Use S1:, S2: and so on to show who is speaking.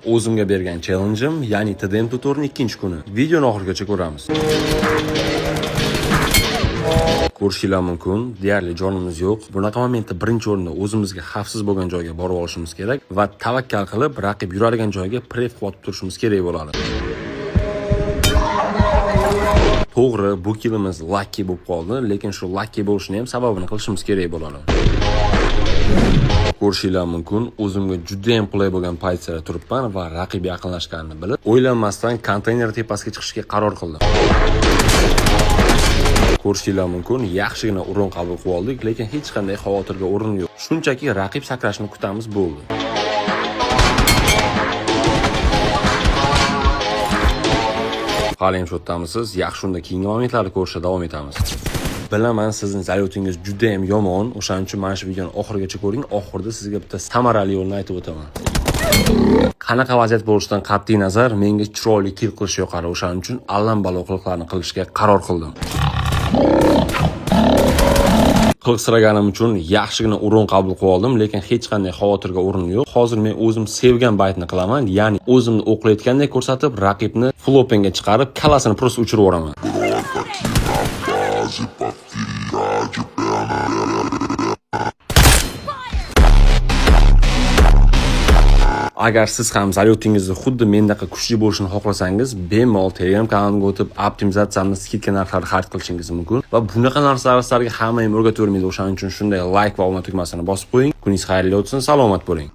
S1: O'zimga bergan challenge'im, ya'ni TDM tutorning ikkinchi kuni. Videoni oxirigacha ko'ramiz. Ko'rishinglar mumkin, deyarli jonimiz yo'q. Bunaqa momentda birinchi o'rinda o'zimizga xavfsiz bo'lgan joyga borib olishimiz kerak va tavakkal qilib raqib yuradigan joyga pref qilib otib turishimiz kerak bo'ladi. To'g'ri, bu killimiz lucky bo'lib qoldi, lekin shu lucky bo'lishini ham sababini qilishimiz kerak bo'ladi. Ko'rishinglar mumkin, o'zimga juda ham qulay bo'lgan pozitsiyada turibman va raqib yaqinlashganini bilib, o'ylanmasdan konteyner tepasiga chiqishga qaror qildim. Ko'rishinglar mumkin, yaxshigina урон qabul qilib oldik, lekin hech qanday xavotirga o'rin yo'q. Shunchaki raqib sakrashini kutamiz, bo'ldi. Hali ham shu yerdamisiz? Yaxshi, unda keyingi momentlarni ko'rishda davom etamiz. Bilaman, sizni залёт ingiz juda ham yomon, o'shaning uchun mana shu videoni oxirigacha ko'ring. Oxirida sizga bitta samarali yo'lni aytib o'taman. Qanaqa vaziyat bo'lishidan qat'iy nazar, menga chiroyli kill qilish yoqadi. O'shaning uchun allam-balo qiliqlarni qilishga qaror qildim. Qiliqsiraganim uchun yaxshigina урон qabul qilib oldim, lekin hech qanday xavotirga o'rin yo'q. Hozir men o'zim sevgan baytni qilaman, ya'ni o'zimni o'qlayotgandek ko'rsatib, raqibni flopinga chiqarib, kallasini просто uchirib yuboraman.
S2: Base pra ficar de perna.
S1: Agar siz ham залёт ingizni xuddi mendaqa kuchli bo'lishini xohlasangiz, bemalol Telegram kanalimga o'tib, optimizatsiyani, скидка narxlari xarid qilishingiz mumkin. Va bunaqa narsalarni sizlarga hamma ham o'rgatavermaydi. O'shaning uchun shunday like va obuna tugmasini bosib qo'ying. Kuningiz xayrli o'tsin, salomat bo'ling.